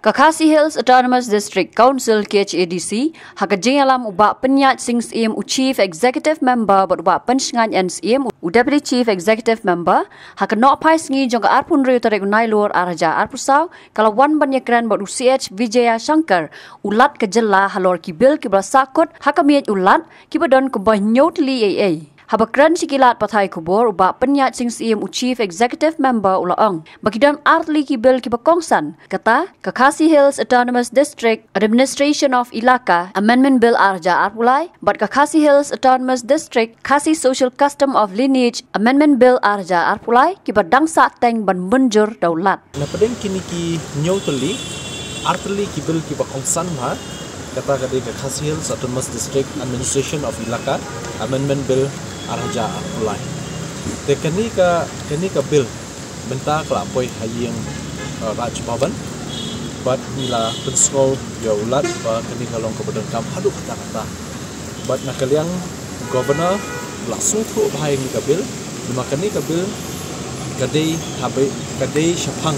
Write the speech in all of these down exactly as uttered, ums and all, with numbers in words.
Ka Khasi Hills Autonomous District Council, K H A D C, ha ka jingïalam u Bah Pynïaid Sing Syiem, u Chief Executive Member, bad u Bah Pynshngain N Syiem, u Deputy Chief Executive Member, ha ka nohphai sngi jong ka arphew hynriew tarik u Nailur arhajar arphew saw, ka la wan ban ïakren bad u C H Vijayashankar, u Lat ka jylla, halor ki bill kiba la sahkut ha ka miej u Lat, kiba don kumba hynñiew tylli ei ei. Haba kren sha ki lad pathai khubor, u Bah Pynïaid Sing Syiem, u Chief Executive Member, u la ong ba ki don ar tylli ki bill kiba kongsan, kata ka Khasi Hills Autonomous District Administration of Elaka Amendment Bill arhajar arphew lai, bad ka Khasi Hills Autonomous District Khasi Social Custom of Lineage Amendment Bill arhajar arphew lai, kiba dang sah teng ban mynjur da u Lat. Na pdeng kine ki hynñiew tylli, ar tylli ki bill kiba kongsan bha, kata ka dei ka Khasi Hills Autonomous District Administration of Elaka Amendment Bill arhajar arphew lai. Te kane ka, kane ka bill mynta ka la poi ha ïing, uh, Raj Bhavan, bad ngi la pynsngew ïa u Lat ba kane ka long kaba donkam haduh katta katta. Bad na ka liang Governor la sngewthuh bha ïa kane ka bill, namar kane ka bill ka dei ha ba, ka dei shaphang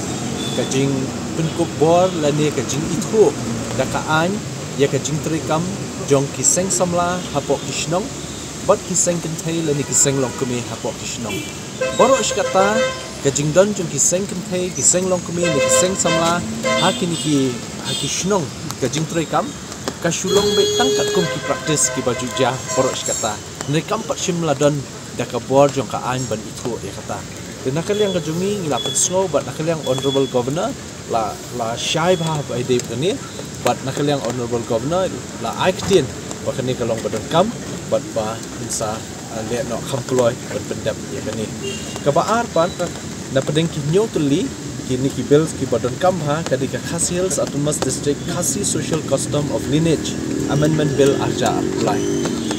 ka jingpynkup bor lane ka jingithuh da ka aiñ ïa ka jingtrei kam jong ki seng samla hapoh ki shnong bad ki seng kynthei lane ki seng longkmie hapoh ki shnong. Baroh shi katta ka jingdon jong ki seng kynthei, ki seng longkmie ne ki seng samla ha kine ki, ha ki shnong ka jingtrei kam ka shu long beit tang katkum ki practice kiba ju jia baroh shi katta. Hynrei kam pat shym la don da ka bor jong ka aiñ ban ithuh ïa kata. Te na ka liang ka jong ngi, ngi la pynsngew bad na ka liang Honorable Governor la, la shai bha ba ïadei bad kane, bad na ka liang Honorable Governor la ai ktien ba kane ka long ba donkam bad ba yn sa, uh, leh noh kham kloi ban pyndep ïa kane. Kaba ar pat, na pdeng ki hynñiew tylli kine ki bill kiba donkam bha ka dei ka Khasi Hills Autonomous District Khasi Social Custom of Lineage Amendment Bill arhajar arphew lai.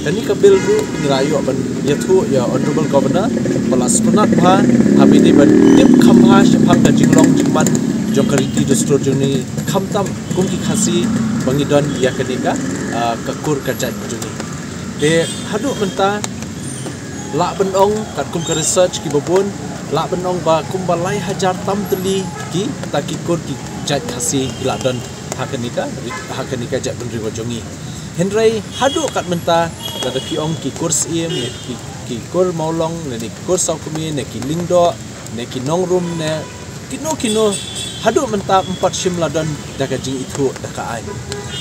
Kane ka bill ruh ngi la ïoh ban ïathuh ïa Honorable Governor ba la sngewtynnat bha haba ïadei ban tip kham bha shaphang ka jinglong jingman jong ka riti dustur jong ngi, khamtam kum ki Khasi ba ngi don ïa kane ka, ah, ka kur ka jait jong ngi. Te haduh mynta lah ban ong katkum ka research kiba bun, lah ban ong ba kumba lai hajar tam tylli kita ki kur ki jait Khasi ki la don ha kane ka, ha kane ka jaitbynriew ka jong ngi. Hynrei haduh kat mynta, lada phi ong ki kur Syiem ne ki, ki kur Mawlong ne ki kur Sawkmie ne ki Lyngdoh ne ki Nongrum ne kino kino, haduh mynta ym pat shym la don da ka jingithuh da ka aiñ.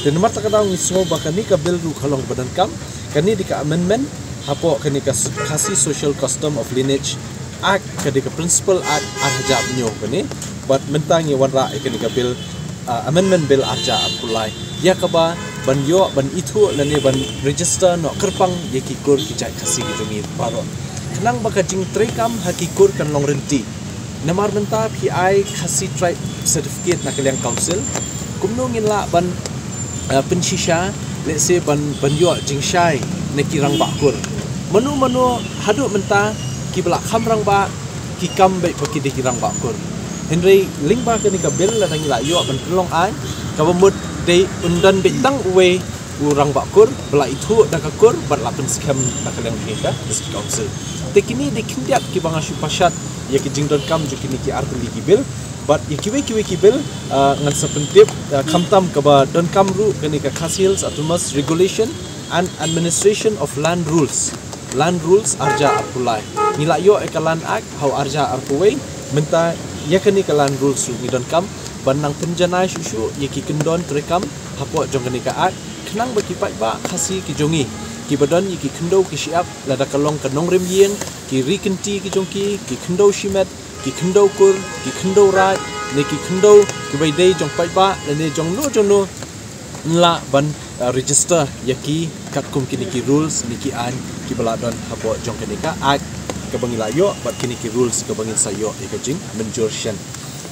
Te namar kata ka daw ngi sngew ba kane ka bill ruh ka long ba donkam, kane dei ka amendment hapoh kane ka Khasi Social Custom of Lineage Act, ka dei ka Principal Act arhajar hynñiew kane, bad mynta ngi wanrah ïa kane ka bill, ah, Amendment Bill arhajar arphew lai, ïa kaba ban ïoh ban ithuh lane ban register noh kyrpang ïa ki kur ki jait Khasi ki jong ngi baroh, khnang ba ka jingtrei kam ha ki kur kan long rynti. Namar mynta phi ai Khasi Tribe Certificate na ka liang Council, kumno ngin lah ban, eh, pynshisha, let's say, ban, ban ïoh jingshai na ki rangbah kur? Mano mano haduh mynta kiba la kham rangbah ki kam beit ba ki dei ki rangbah kur. Hynrei lyngba kane ka bill lada ngi la ïoh ban pynlong aiñ, kaba mut dei un don beit tang uwei u rangbah kur ba la ithuh da ka kur bad la pynskhem na ka liang jong ka District Council. Te kine dei khyndiat kiba nga shu pashat ïa ki jingdonkam jong kine ki ar tylli ki bill, bad ïa kiwei kiwei ki bill, ah, ngan sa pyntip, ah, khamtam kaba donkam ruh kane ka Khasi Hills Autonomous Regulation and Administration of Land Rules, Land Rules arhajar arphew lai. Ngi la ïoh ïa ka Land Act ha u arhajar arphew wei, mynta ïa kane ka Land Rules ruh ngi donkam ban nang pynjanai shuh shuh ïa ki kyndon treikam hapoh jong kane ka Act, khnang ba ki paidbah Khasi ki jong ngi kiba don ïa ki khyndew ki shyiap, lada ka long ka nongrim ïing, ki ri kynti ki jong ki, ki khyndew shimet, ki khyndew kur, ki khyndew raid, ne ki khyndew kiba ïadei jong paidbah lane jong no jong no, yn lah ban, uh, register ïa ki katkum kine ki rules ne ki aiñ kiba la don hapoh jong kane ka Act kaba ngi la ïoh bad kine ki rules kaba ngin sa ïoh ïa ka jingmynjur shen.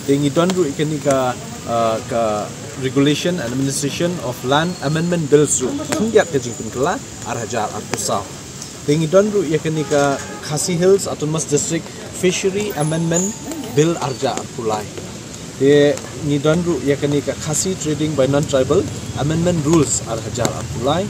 Te ngi don ruh ïa kane ka, uh, ka Regulation and Administration of Land Amendment Bills ruh, khyndiat ka jingpynkylla, arhajar arphew saw. Te ngi don ruh ïa kane ka Khasi Hills Autonomous District Fishery Amendment Bill arhajar arphew lai. Te ngi don ruh ïa kane ka Khasi Trading by Non-Tribal Amendment Rules arhajar arphew lai.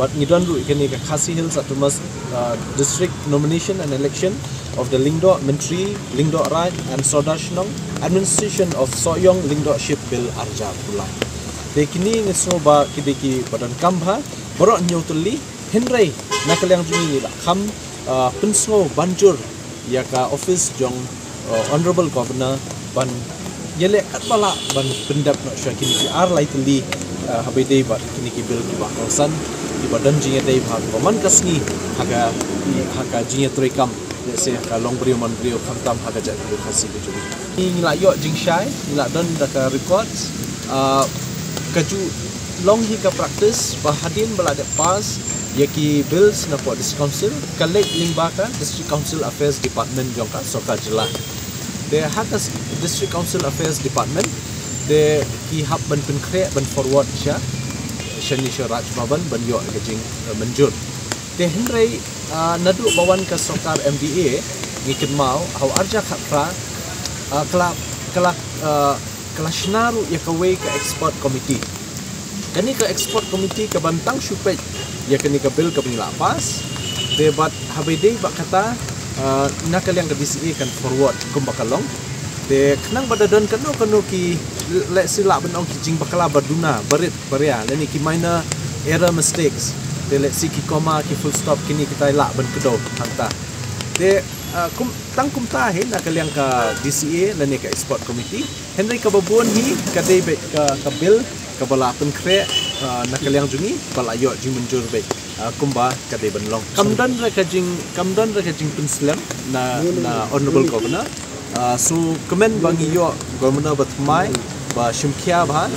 Bad ngi don ruh ïa kane ka Khasi Hills Autonomous, uh, District Nomination and Election of the Lyngdoh Myntri, Lyngdoh Raid and Sordar Shnong, Administration of Sohiong Lyngdohship Bill arhajar arphew lai. Te kine ngi sngew ba ki dei kiba donkam bha, baroh hynñiew tylli, hynrei na ka liang jong ngi la kham, ah, pynsngew ban jur ïa ka office jong, uh, Honorable Governor ban ïaleh katba lah ban pyndep noh sha kine ki ar lai tylli, uh, haba ïadei bad kine ki bill kiba kongsan, kiba don jingïadei bha, kiba man ka sngi ha ka, ha ka jingïatreikam, lehse ha ka long briew man briew, khamtam ha ka jaitbynriew Khasi ka jong ngi. Ngi la ïoh jingshai, ngi la don da ka records, uh, ka ju long hi ka practice ba hadien ba la dep pass ïa ki bills na pdeng District Council, ka leit lyngba ka District Council Affairs Department jong ka Sorkar Jylla. Te ha ka s-, District Council Affairs Department, te ki hap ban pynkhreh, ban forward sha, shane sha Raj Bhavan, ban ïoh ka jing, eh, mynjur. Te hynrei, ah, naduh ba wan ka sorkar M D A, ngi kynmaw, ha u arhajar khatphra, ah, ka la, ka la, ah, ka la shna ruh ïa kawei ka expert committee. Kane ka expert committee ka ban tang shu peit ïa kane ka bill kaba ngi la pass. Te bad haba ïadei bad kata, ah, na ka liang ka D C A kan forward kumba ka long. Te khnang ba da don kano kano ki, lehse lah ban ong ki jingbakla ba duna, barit baria, lane ki minor error mistakes. Te lehse ki comma, ki full stop, kine kita lah ban kdew hangta. Te, ah, kum, tang kumta hi na ka liang ka D C A lane ka expert committee. Hynrei kaba bun hi ka dei beit ka, ka bill kaba la pynkhreh, ah, na ka liang jong ngi, ba la ïoh jingmynjur beit, ah, kumba ka dei ban long. Kam don re ka jing, kam don re ka jingpynslem na, na Honorable Governor. Ah, so kmen ba ngi ïoh Governor ba thymmai, ba shimkhia bha,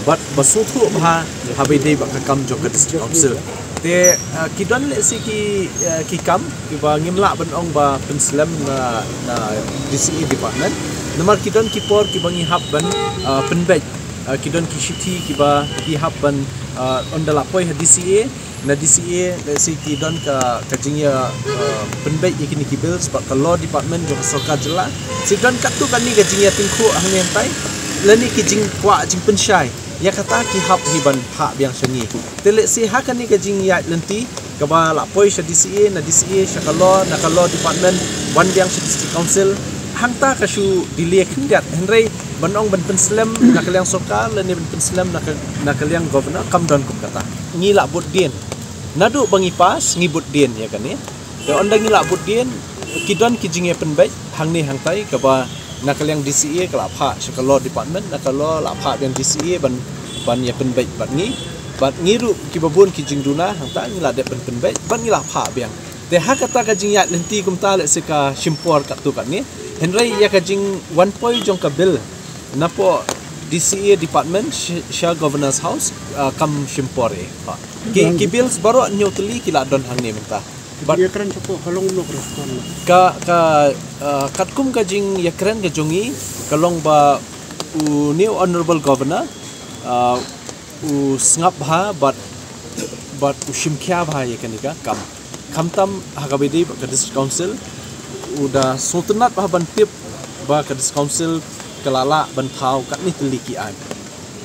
bad ba sngewthuh bha haba ïadei bad ka kam jong ka District Council. Te, ah, ki don lehse ki, ah, ki kam kiba ngim lah ban ong ba pynslem na, na D C A department. Namar ki don ki por kiba ngi hap ban, ah, pynbeit, ah, ki don ki shithi kiba ki hap ban, ah, ynda la poi ha D C A, na D C A, lehse ki don ka, ka jingïa, ah, pynbeit ïa kine ki bills bad ka law department jong ka sorkar jylla. Lehse don katto katne ka jingïatyngkhuh hangne hangtai, lane ki jingkwah jingpynshai. Ïa kata ki hap hi ban phah biang sha ngi. Te lehse ha kane ka jingïaid lynti kaba la poi sha D C A, na D C A sha ka law, na ka law department wan biang sha District Council, hangta ka shu delay khyndiat. Hynrei ban ong ban pynslem na ka liang sorkar lane ban pynslem na ka, na ka liang Governor, kam don kum kata. Ngi la bud dien. Naduh ba ngi pass, ngi bud dien ïa kane. Te ynda ngi la bud dien, ki don ki jingïapynbeit hangne hangtai, kaba na ka liang D C A ka la phah sha ka law department, na ka law la phah biang D C A ban, ban ïapynbeit bad ngi. Bad ngi ruh kiba bun ki jingduna hangta, ngi la dep ban pynbeit bad ngi la phah biang. Te ha kata ka jingïaid lynti kumta lehse ka shim por katto katne. Hynrei ïa ka jingwan poi jong ka bill napoh D C A department sh-, sha Governor's House, ah, kam shim por eh. Ha. Ki, ki bills baroh hynñiew tylli ki la don hangne mynta. Bad ïakren shapoh ka long noh ka respond noh. Ka, ka, ah, katkum ka jingïakren ka jong ngi, ka long ba une u Honorable Governor, ah, u sngap bha bad, bad u shimkhia bha ïa kane ka kam. Khamtam ha kaba ïadei bad ka District Council, u da sngewtynnat bha ban tip ba ka District Council ka la lah ban thaw katne tylli ki aiñ.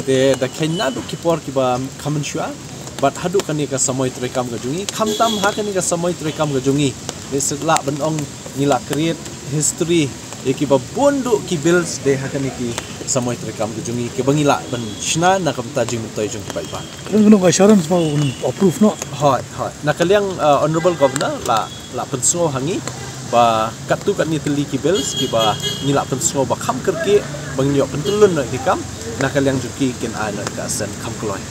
Te da kheiñ naduh ki por kiba kham mynshuwa bad haduh kane ka samoi treikam ka jong ngi, khamtam ha kane ka samoi treikam ka jong ngi, lehse lah ban ong ngi la create history ïa kiba bun duh ki bills dei ha kane ki samoi treikam ka jong ngi, kiba ngi lah ban shna na ka bynta jingmyntoi jong ki paidbah. Kren kano ka assurance ba un approve noh. Hooid, hooid. Na ka liang, uh, Honorable Governor la, la pynsngew ha ngi ba katto katne tylli ki bills kiba ngi la pynsngew ba kham kyrkieh ba ngin ïoh pyntyllun noh ki kam, na ka liang jong ki kin ai noh ka assent kham kloi.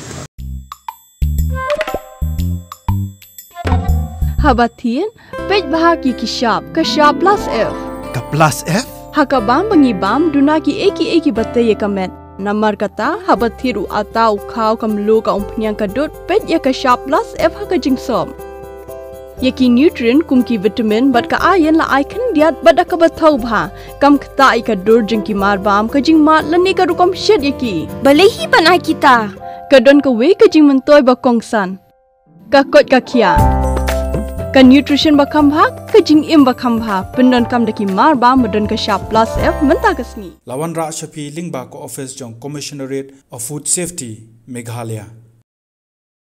Haba thied, peit bha ki ki shap, ka shap plus F. Ka plus F? Ha ka bam ba ngi bam, duna kiei kiei kiba tei ïa ka met. Namar kata, haba thied u atta, u khaw, ka mluh, ka umphniang, ka dud, peit ïa ka shap plus F ha ka jingsop. Ïa ki nutrient kum ki vitamin bad ka iron la ai khyndiat bad da kaba thaw bha. Kam ktah ïa ka dur jong ki marbam, ka jingmad lane ka rukom shet ïa ki. Balei hi ban ai kita? Ka don kawei ka jingmyntoi ba kongsan. Ka koit ka khiah. Ka nutrition ba kham bha, ka jingim ba kham bha. Pyndonkam da ki marbam ba don ka shap plus F mynta ka sngi. La wanrah sha phi lyngba ka office jong Commissionerate of Food Safety, Meghalaya.